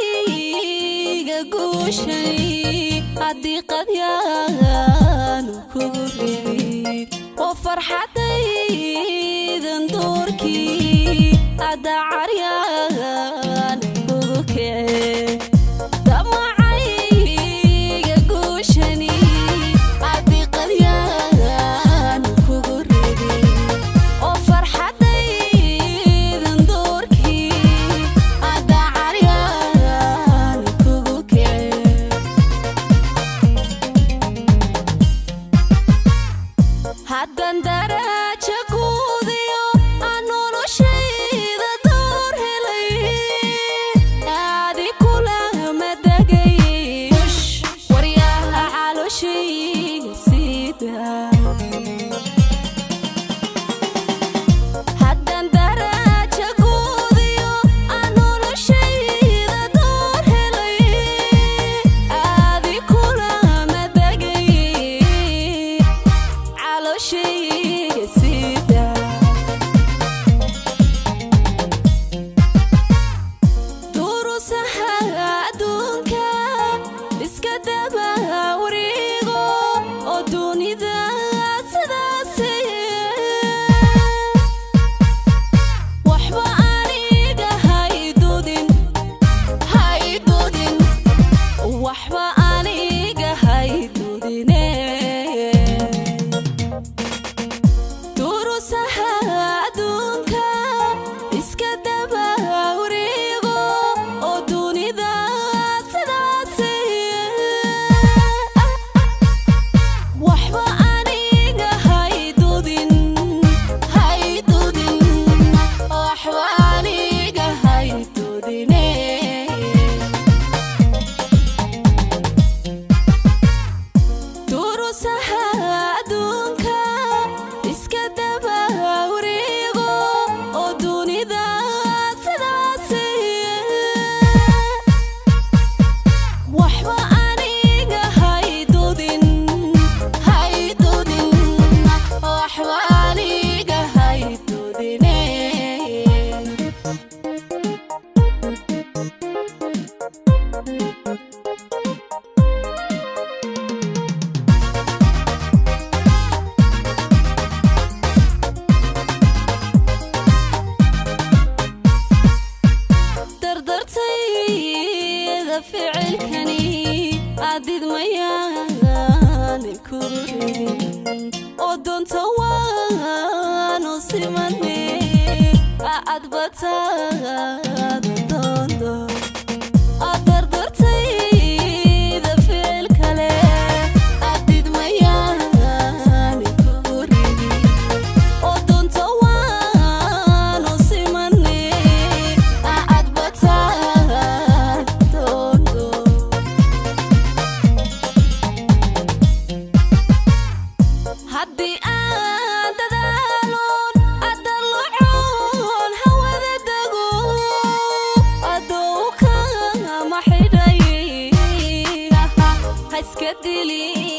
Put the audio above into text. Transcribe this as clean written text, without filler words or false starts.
Adamacayga guushay haddii qadyaanu kugu ridi oo farxadaydan duurkii hadda caryaan kugu kece. Damacayga guushani haddii qadyaanu kugu ridi oo farxadaydan duurkii hadda caryaan kugu kece. Haddan daraja guudiyo aan noloshayda door helay, aadi kulama degay waryaha calooshayga sida. Haddan daraja guudiyo aan noloshayda door helay, aadi kulama degay calooshayga sida. Durusaha adduunka iska daba wareego oo dunida sidaas, waxba aniga haydudin, haydudin, waxba aniga haydudine. Durusaha adduunka iska daba wareego oo dunida sidaas, waxba aniga haydudin, haydudin, waxba aniga haydudine. Durusaha adduunka iska daba wareego oo dunida sidaas, waxba aniga haydudin, haydudin, waxba aniga haydudine. Dardartayda ficilkani adid mayaan kugu ridin oo doonta waanu simane adbataada doondo. Dardartayda ficil kale adid mayaan kugu ridin oo doonta waanu simane adbataada doondo. Haddii aan dadaaloon adalocoon hawada dego adow kama xidhay, ha iska dilin.